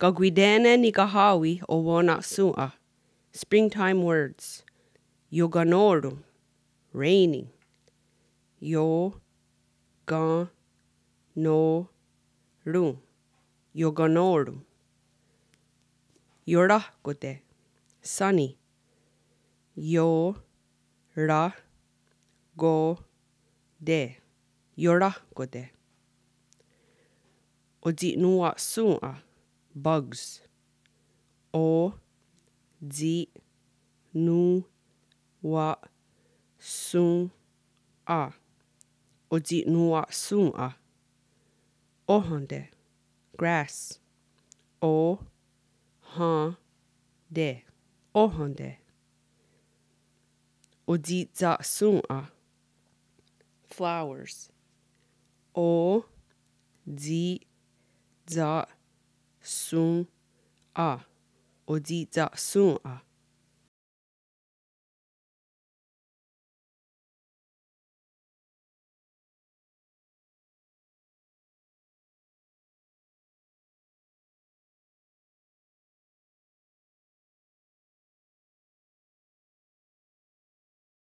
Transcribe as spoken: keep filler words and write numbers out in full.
Kakwitè:ne nikahá:wi owenna'shòn:'a. Springtime words. Iokanó:ron. Raining. Io, kan, no, ron. Iokanó:ron. Ioráhkote. Sunny. Io, rah, ko, te. Ioráhkote. Otsi'nonwa'shòn:'a. Bugs. O, tsi, non, wa, shòn, 'a. Otsi'nonwa'shòn:'a. Óhente. Grass. Ó, hen, te. Óhente. Otsi'tsa'shòn:'a. Flowers. Ó, tsi, tsa, shòn, 'a. Otsi'tsa'shòn:'a.